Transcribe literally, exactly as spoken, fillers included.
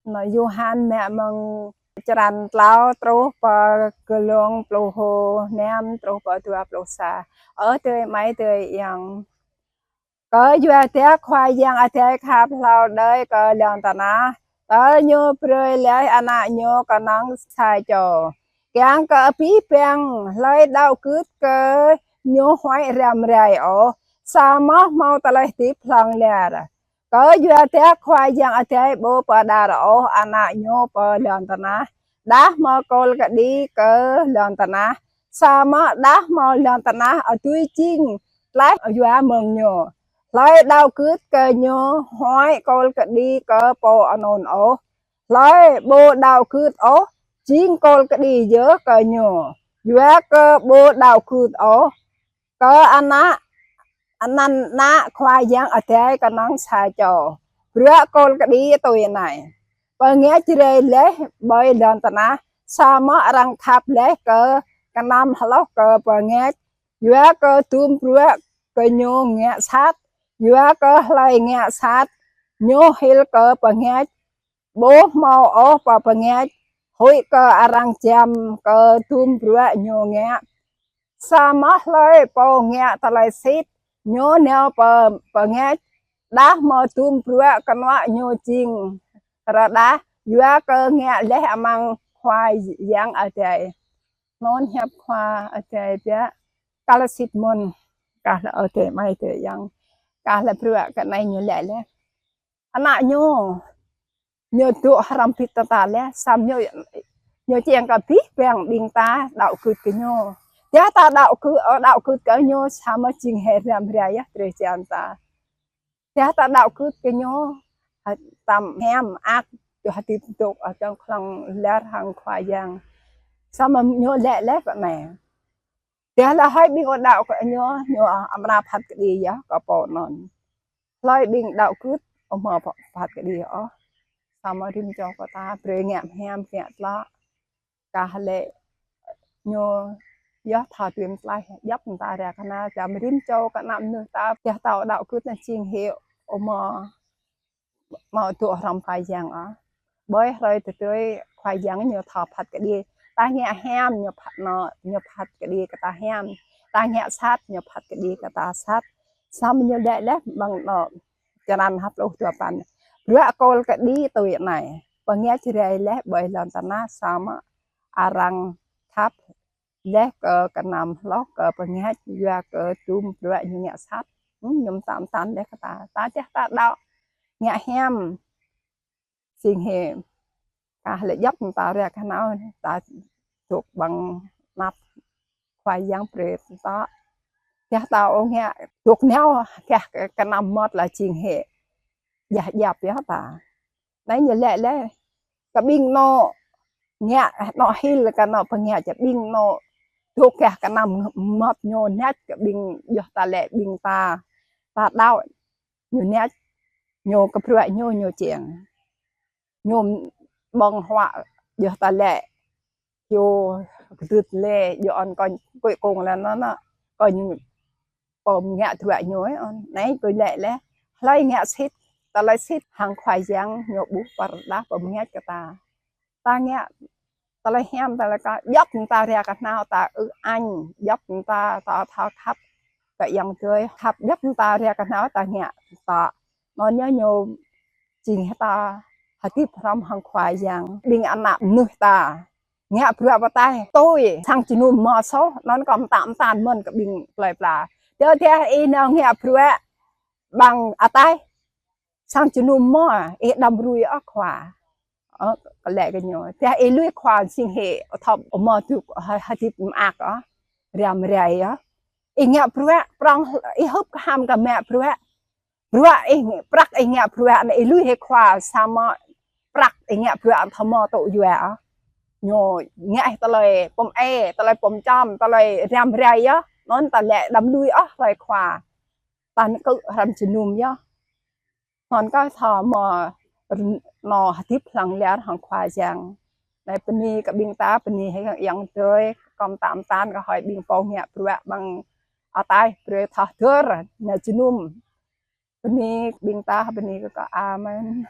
Anŭn Yôhan mă mơ̆ng črăn klâo truh pơ glông pluh năm truh pơ dua pluh sa. Ơ adơi amai adơi ayŏng. Kơ yua dah Khua Yang Adai khăp hlâo đơi kơ lŏn tơnah, tơl Ñu brơi laih Ană Ñu kơnơ̆ng sa čô, kiăng kơ abih bang hlơi đaŏ gưt kơ Ñu huăi răm rai ôh, samơ̆ hmâo tơlơi hơdip hlŏng lar. Kơ yua dah Khua Yang Adai ƀu pơđar ôh Ană Ñu pơ lŏn tơnah, đah hmâo kôl kơđi kơ lŏn tơnah, samơ̆ đah hmâo lŏn tơnah adui jing tlaih yua mơ̆ng Ñu. Hlơi đaŏ gưt kơ Ñu huăi kôl kơđi kơ pô anŭn ôh. Hlơi ƀu đaŏ gưt ôh, jing kôl kơđi yơh kơ ñu, yua kơ ƀu đaŏ gưt ôh kơ Ană, Anăn Ană Khua Yang Adai kơnơ̆ng sa čô. Bruă kôl kơđi tui anai: Bơngač rai laih ƀơi lŏn tơnah, samơ̆ arăng khăp laih kơ kơnăm hloh kơ bơngač, yua kơ dŭm bruă gơñu ngă sat. Yua kơ hlơi ngă sat, ñu hil kơ bơngač, ƀu hmâo ôh pơ bơngač, huĭ kơ arăng jăm kơ dŭm bruă ñu ngă. Samơ̆ hlơi pô ngă tơlơi sĭt, ñu nao pơ bơngač, đah hmâo dŭm bruă kơnuă ñu jing rơđah, yua kơ ngă laih amăng Khua Yang Adai. Anŭn hiăp Khua Adai biă. Kah lĕ sĭt mơ̆n, kah lĕ adơi amai adơi ayŏng, kah lĕ bruă kơ anai ñu laĭ laih. Ană Ñu, Ñu dŏ hrŏm hơbĭt tơdah laih, samơ̆ Ñu, Ñu kiăng kơ abih bang ƀing ta đaŏ gưt kơ Ñu. Dah ta đaŏ gưt, ơ, đaŏ gưt kơ Ñu, samơ̆ jing hĭ răm rai yơh drơi jăn ta. Dah ta đaŏ gưt kơ Ñu, hă, tam hiam ak, yua hơdip dŏ, ơ, čang hlŏng lar hăng Khua Yang. Samơ̆ Ñu laĭ laih pơ anai. Dah lĕ hơi ƀing ƀu đaŏ kơ Ñu, Ñu amra phat kơđi yơh kơ pô anŭn. Hlơi ƀing đaŏ gưt, ƀu hmâo phat kơđi ôh. Samơ̆ rĭm čô kơ ta brơi ngă hiam, ngă klă. Kah lĕ Ñu yơh thâo tui tlaih, djŏp mơta rai kơnăl, čăm rĭm čô kơ ană mơnuih ta, dah ta đaŏ gưt anai jing hĭ ƀu hmâo, hmâo dŏ hrŏm Khua Yang ôh. Ƀơi hrơi tơdơi Khua Yang Ñu thâo phat kơđi. Ta ngă hiam, Ñu phat, anŭn, Ñu phat kơđi kơ ta hiam. Ta ngă sat, Ñu phat kơđi kơ ta sat. Samơ̆ Ñu laĭ laih amăng anŭn črăn ha pluh dua păn. Bruă kôl kơđi tui anai: Bơngač rai laih ƀơi lŏn tơnah, samơ̆ arăng khăp laih kơ kơnăm hloh kơ bơngač, yua kơ dŭm bruă ñu ngă sat. Hm, Ñu tam tam laih kơ ta. Ta dah ta đaŏ ngă hiam, jing hĭ kah lĕ djŏp mơta rai kơnăl, ta dŏ amăng anăp Khua Yang brơi ta. Dah ta ƀu ngă, dŏ nao kah kơ kơnăm mơmŏt lĕ jing hĭ djah djăp yơh ta. Anai Ñu laĭ laih kơ ƀing anŭn ngă, anŭn hil kơ anŭn bơngač, ƀing anŭn dŏ kah kơnăm mơmŏt ñu nač kơ ƀing, yua ta laĭ ƀing ta, ta đaŏ, ñu nač, ñu kơ bruă ñu, ñu kiăng, ñu ƀơ̆ng huă, yua ta laĭ, yua kơdưt lĕ, yua anŭn kơ kuih kông lĕ anŭn, anŭn kơ ñu pô ngă bruă ñu ơi, anŭn. Anai kơ laĭ laih, hlơi ngă sĭt, tơlơi sĭt hăng Khua Yang Ñu ƀuh pơrơđah pơmơñat kơ ta. Ta ngă tơlơi hiam, tơlơi klă, djŏp mơta rai kơnăl ta ư-ang, djŏp mơta ta thâo khăp kơ ayŏng adơi, khăp djŏp mơta rai kơnăl ta ngă ta. Anŭn yơh ñu jing hĭ ta hơdip hrŏm hăng Khua Yang. Ƀing ană mơnuih ta ngă bruă pơtaih tui sang jơnum mơ̆ soh, anŭn kơ mơtam mơtam mơ̆n kơ ƀing plơi pla. Tơdah ih nao ngă bruă ƀăng ataih, sang jơnum mơ̆, ih đăm lui ôh Khua. Ơ, kơ laĭ kơ ñu. Tơdah ih lui Khua jing hĭ thâo mơ̆ dŏ hơ-, hơdip mơak ôh, răm rai ôh. Ih ngă bruă, prŏng ih hŭp kơhăm kơ mă bruă. Bruă ih, prăk ih ngă bruă anai ih lui hĭ Khua, samơ̆ prăk ih ngă bruă thâo mơ̆ tŭ yua ôh. Ñu ngă hĭ tơlơi pơm ê, tơlơi pơm čăm, tơlơi răm rai yơh. Anŭn ta laĭ đăm lui ôh hlơi Khua. Ta nao kơ hrăm jơnum yơh. Anŭn kơ thâo mơ̆ anŭn hơdip hlŏng lar hăng Khua Yang. Anai bơni kơ ƀing ta, bơni hĭ hăng ayŏng adơi, kơ mơtam mơtam kơ hơi ƀing pô ngă bruă ƀăng ataih brơi thâo hơdơr nao jơnum. Bơni ƀing ta, bơni kơ kâo. Amen.